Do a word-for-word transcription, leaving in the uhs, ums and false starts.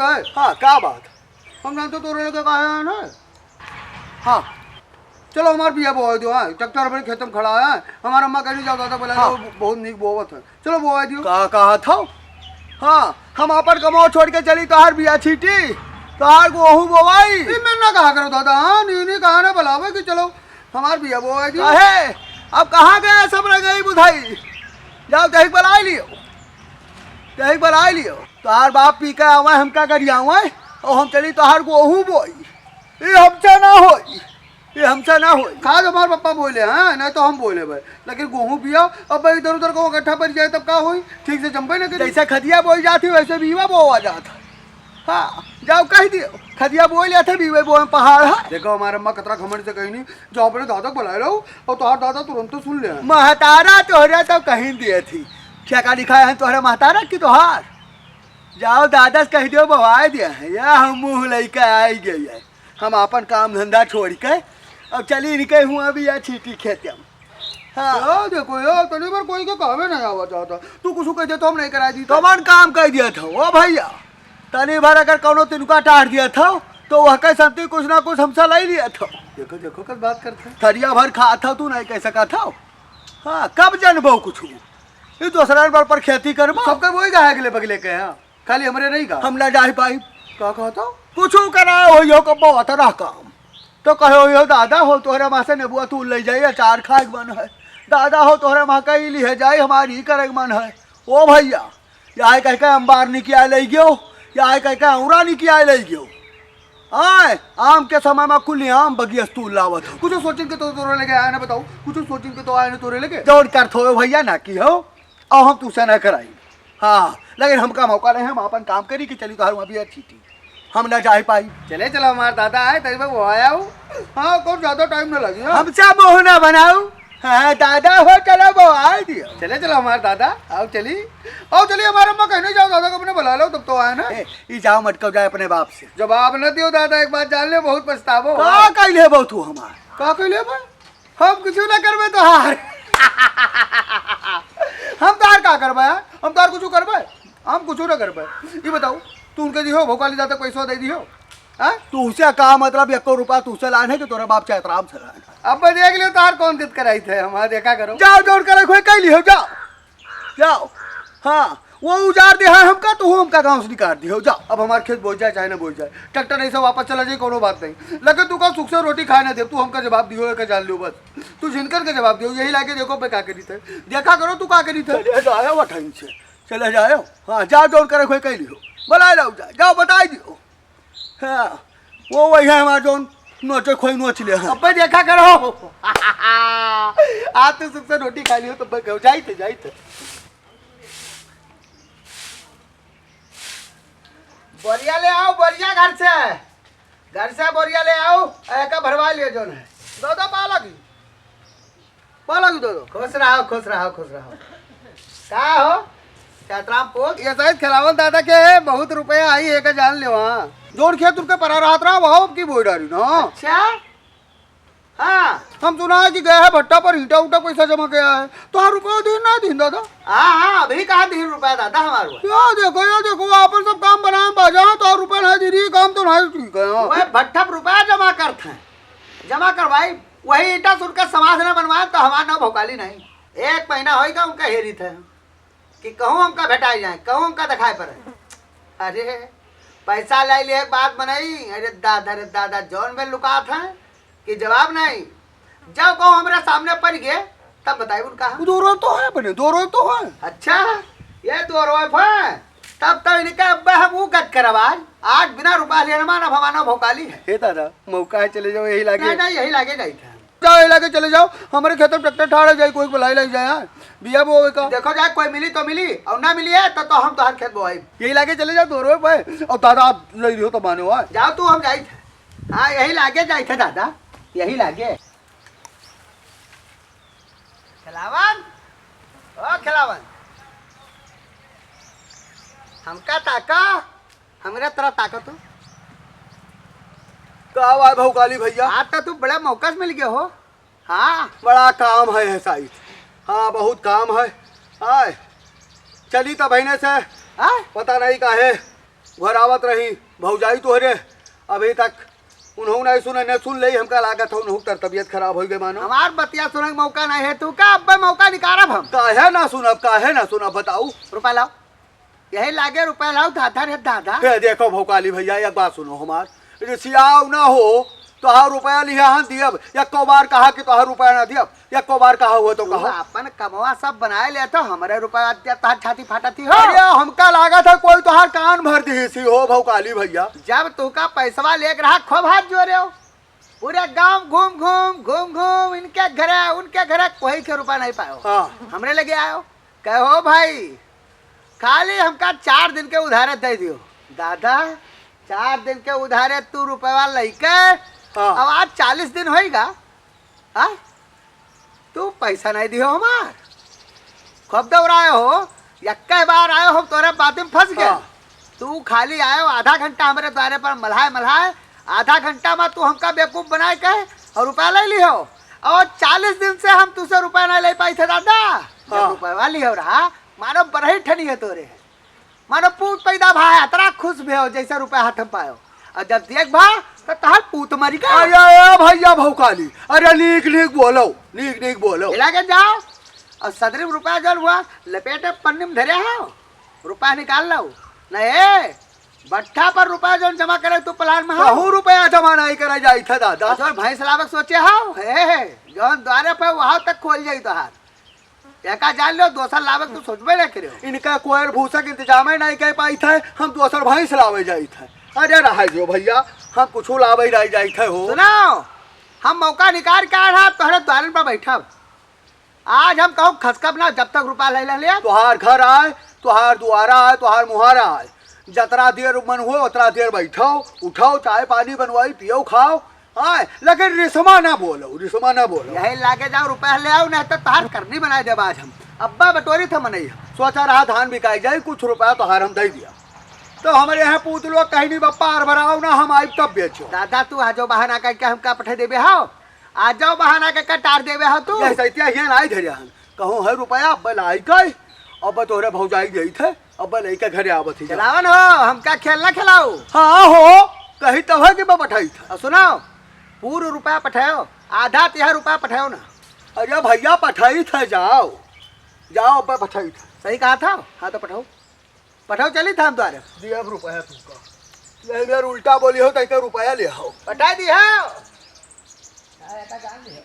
ए, हाँ, का बात? हम जानते तोरे लगे काहे आए हैं? हाँ। चलो, हमार बिया बोवा दियो, हाँ। ट्रैक्टर अपने खेत में खड़ा है। हमार अम्मा कही, "जाओ दादा, बोला हाँ। लो, बहुत नीक बोवत है।" चलो, बोवा दियो। का कहा था? हाँ, हम आपन कमाओ छोड़ के चली, तोहार बिया छीटी, तोहार गोहूँ बोवाई। ई मैं ना कहा करो दादा, हाँ, नी, नी कहा ना बुलावे कि चलो, हमार बिया बोवा दियो। काहे? अब कहाँ गए सब रंगई बुधाई? जाओ, कहीं बुला लियो, कहीं बुला लियो। तोहार बाप पी के आवे, हमका गरियावे, और हम चली तोहार गोहूँ बोई। ये हमसे ना होई, ये हमसे ना होई। खाद हमार पप्पा बोले हैं, नहीं तो हम बोले भाई, लेकिन गोहूँ बिया अब भाई इधर उधर को इकट्ठा पड़ जाए तब का होई? ठीक से जमबे ना करी। जैसे खदिया बोई जाती वैसे बीवा बोवा जाता। हाँ, जाओ कह दियो, खदिया बोई लेते बीवे बोए पहाड़ है। देखो हमारे अम्मा कतरा घमंड से कही नहीं, जाओ अपने दादा को बुला लो और तोहार दादा तुरंत सुन ले। महतारा तोहरे तो कहीं दिए थी, क्या का लिखा है तोहरे महतारा की तोहार? जाओ दादा से कह दियो बोवाई दिया है, या हम मुँह लइके आई गई है। हम आपन काम धंधा छोड़ के अब चली इनके हुआ भी या छीटी खेते हम। हाँ। यो देखो यो, तनी बार कोई के कहवे नहीं आवा चाहता। तू कुछ कह दे तो हम नहीं करा दी। तो मन काम कह दिया था, ओ भैया, तनी भर अगर कौनो तिनका टार दिया था, तो वह कह सकती कुछ ना कुछ हमसे ले लिया था। देखो, देखो, कब बात करते हैं। थरिया भर खा था, तू नहीं कह सका था। हाँ, कब जनबो कुछ? ये दूसरा बार पर खेती करबो। सबका वही कहा अगले बगले के, हाँ। खाली हमरे नहीं का? हम ना जाहि पाई। का कहत हो? कुछू कराए हो यो कब्बो अतरा काम। तो कहो यो दादा हो तोहरे माँ से नेबुआ तू ले जाई, अचार खाए के मन है। दादा हो तोहरे माँ का ई लिहे जाई, हमारी ई करे के मन है। ओ भैया, या कह के अम्बार निकिया ले गयो, या कह के औरा निकिया ले गयो। आए, आम के समय में कुल आम बगियस तू लावत हो। कुछ सोचिन के तो तोरे लगे आए ना बताओ, कुछ सोचिन के तो आए ना तोरे लगे। जौन करत हो भैया ना की हो, अब हम तुझसे ना कराई। हाँ, लेकिन हमका मौका नहीं, हम अपन काम करी कि चली तोहार वहाँ बिया छीटी। हम ना जाए पाई। चले चलो हमार दादा आए, तरी वो आया हो। हाँ, कौन ज्यादा टाइम ना लगी, हाँ। हमसे मुँह ना बनाऊ। हाँ, दादा हो, चलो वो आए दियो। चले चलो हमार दादा, आओ चली। आओ चली, हमारे अम्मा कहने जाओ दादा को अपने बुला लो, तब तो आए ना। ए, ई जाओ मटको जाए अपने बाप से। जवाब न दियो दादा, एक बात जान ले, बहुत पछतावो। का कइले बो तू हमार? का कइले बा? हम कुछ ना करबे तोहार। हम तोहार का करबे? हम तोहार कुछ करबे? हम कुछ ना करबे। ई बताओ, तू उनके दिहो, भोकाली जाते पैसा दे दिहो? हाँ? तू उसे का मतलब, एको रुपया तू उसे लान है कि तोरा बाप चैतराम से लान है? अब देख लियो, तोहार कौन दित कराई थे, हम देखा करो। जाओ, जोड़ कर रखो, कह लियो, जाओ। जाओ। हाँ, वो उजार दे है हमका, तो हमका गाँव से निकाल दियो। जाओ, अब हमार खेत बोई जाए चाहे ना बोई जाए, ट्रैक्टर ऐसे वापस चला जाए, कोनो बात नहीं। लेकिन तू का सुख से रोटी खाए ना दे, तू हमका जवाब दियो, एक जान लियो बस। तू जिनकर के जवाब दियो, यही लाके देखो पे का करी थे। देखा करो तू का करी थे। चले जाओ, वो ढंग से चले जाओ। हाँ, जाओ, जोड़ करे कोई कह लियो, बुला लो, जा, जाओ, बताई दियो। हाँ, वो वही है हमार जोन नोचे खोई नोच ले है। अब्बे देखा करो। आज तू सुख से रोटी खा लियो तो अब्बे कहो, जाई थे, जाई थे। बोरिया ले आओ, बोरिया घर से। घर से बोरिया ले आओ, एका भरवा लियो जोन है। दो दो पालक। पाला भी दे दो। खुश रहो, खुश रहो, खुश रहो। का हो? चैतराम पूत? ये शायद खिलावन दादा के है, बहुत रुपया आई है, का जान ले वहाँ। जोन खेत उनके परा रहत रहा, वहाँ अब की बोई डाली ना। अच्छा? हाँ। हम सुना है कि गया है भट्टा पर ईंटा उटा पैसा जमा किया है। तो हाँ रुपया दिन ना दिन दादा। हाँ, हाँ, अभी कहाँ दिन रुपया दादा हमारे हुआ? या देखो, या देखो, अपन सब काम बनाए बाजा, तो हाँ रुपया ना दे रही, काम तो ना ठीक है, हाँ। वह भट्टा पर रुपया जमा करत हैं। जमा करवाई। वही ईंटा से उनका समाज न बनवाए तो हमार नाव भौकाली नहीं। एक महीना होइगा उनका हेरी थे कि कहूँ हमका भेटाई जाए, कहूँ हमका दिखाई पड़े। अरे, पैसा ले लिए, बात बनाई। अरे दादा, अरे दादा, जौन में लुकात हैं कि जवाब नहीं। जब कहूँ हमरे सामने पड़ गए, तब बताई उनका। वो दो रोज तो है बने, दो रोज तो है। अच्छा, ये दो रोज है, तब तो इनके अब्बे हम ऊ गत करब आज। आज बिना रुपया लिए न मानब, हमार नाव भौकाली है। हे दादा, मौका है, चले जाओ, यही लागे। नहीं, नहीं, यही लागे जाई थे। जाओ, यही लागे चले जाओ, हमारे खेत में ट्रैक्टर ठाड़ है, जाई कोई बुलाई लाई जाए, हाँ। बिया बोवे का। देखो जाए, कोई मिली तो मिली, और ना मिली है तो, तो हम तोहार खेत बोआई। यही लागे चले जाओ, दो रोज पे, और दादा आप ले रही हो तो मानो, हाँ। जाओ तू, हम जाई थे। हाँ, यही लागे जाई थे दादा, यही लागे। खिलावन, ओ खिलावन, हमका ताका, हमरे तरफ ताका तू। का हुआ है भौकाली भैया? आज तो तू बड़ा मौका से मिल गया हो। हाँ। बड़ा काम है, है साइड। हाँ, बहुत काम है। आए, चली तब बहने से। हाँ? पता नहीं काहे। घर आवत रही भौजाई तोहरे, अभी तक उन्हों नहीं सुने, न सुन ले। हमका लागत है उन्हों तर तबियत खराब हो गए मानो। हमार बतिया सुने के मौका नहीं है तू का? अब्बे मौका निकारब हम। काहे ना सुनब, काहे ना सुनब, बताऊ। रुपया लाओ, यही लागे रुपया लाओ, दादा रे दादा। हे देखो भौकाली भैया, एक बात सुनो हमार, रिसियाव ना हो, तोहार रुपया लिहा हम दियब, एको बार कहा कि तोहार रुपया ना दियब, एको बार कहा हुआ तो तू कहो। अपन कमवा सब बनाए ले तो हमरे रुपया दिया, तोहार छाती फाटत ही हो। अरे हमका लागत है कोई तोहार कान भर दी सी हो भौकाली भैया। जब तू का पैसवा लेके रहा खूब हाथ जोरे हो, पूरे गांव घूम घूम घूम घूम इनके घरे उनके घरे कोई के रुपया नहीं पायो। हाँ। हमरे लगे आयो, कहो भाई खाली हमका चार दिन के उधारे दे दियो। दादा, चार दिन के उधारे तू रुपया लइके हाँ। अब आज चालीस दिन होइगा, हाँ? तू पैसा नहीं दियो हमार, खूब दौड़ाए हो, यक्के बार आयो हो तोरे बात में फंस गए। हाँ। तू खाली आयो आधा घंटा हमरे द्वारे पर मल्हाए मल्हाए, आधा घंटा में तू हमका बेवकूफ बनाए के और रुपया ले लिहो। और चालीस दिन से हम तुझसे रुपया नहीं ले पाई थे दादा। जब हाँ। रुपया लिहो रहा, मानो बरही ठनी है तोरे है, मानो पूत पैदा भा है, अतरा खुश भे हो जैसे रुपया हाथ में पायो। और जब देख भा तो तहार पूत मरी का। अरे ए भैया भौकाली, अरे नीक नीक बोलो, नीक नीक बोलो। इला के जाओ और सदरी में रुपया जौन हुआ लपेटे पन्नी में धरे हो, रुपया निकाल लो। नहीं, बट्ठा पर रुपया जौन जमा करे तू प्लान में हो। कहूँ रुपया जमा नहीं करे जाई था दादा। जौन भैंस लावे के सोचे हो, हे, हे, जौन द्वारे पे वहाँ तक खोल जाई तोहार। एका जान लो, दोसर लावे के तू सोचबे नहीं करे हो। इनका कोयर भूसा के इंतजाम ही नहीं कर पाई था, हम दोसर भैंस लावे जाई था। अरे रहा जो भैया, हम कुछ लावे नहीं जाई था हो। सुनाओ, हम मौका निकाल के आ रहा, तोहरे द्वारन पर बैठब। आज हम कहूँ खसकब ना जब तक रुपया ले ले। तोहार घर आए, तोहार दुआरा आए, तोहार मुहारा आए, जतरा देर मन हो उतरा देर बैठो, उठो, चाय पानी बनवाई, पियो, खाओ, आए, लेकिन रिसमा ना बोलो, रिसमा ना बोलो। यही लागे जाओ रुपया ले आओ, नहीं तो तोहार करनी बनाए देब आज हम। अब्बा बटोरी था मनई, सोचा रहा धान बिकाई जाए, कुछ रुपया तोहार हम दे दिया। तो हमारे यहाँ पूत लोग कहीं नहीं बप्पा अर भराओ ना, हम आई तब बेचो। दादा तू आजो बहाना करके हमका पठे देबे हो। आ जाओ बहाना के कटार देवे हो तू। यह सैतिया हियाँ नाई धरे हन। कहूँ है रुपया, अब लाई कई, अब तोहरे भौजाई देई थे, अब लइके घरे आवत ही जा। चलावन हो, हमका खेल ना खिलाओ। हाँ हो, कही तब है कि मैं पठाई था। और सुनाओ, पूर रुपया पठाओ, आधा तिहा रुपया पठाओ ना। अरे भैया पठाई था, जाओ, जाओ अब पठाई था। सही कहा था, हाँ तो पठाओ। पठाओ चली था हम द्वारे। दिया अब रुपया तुमका। यही बेर उल्टा बोली हो, तैके रुपया ले आओ। पठा दी हो। हाँ, ऐसा जान ली हो।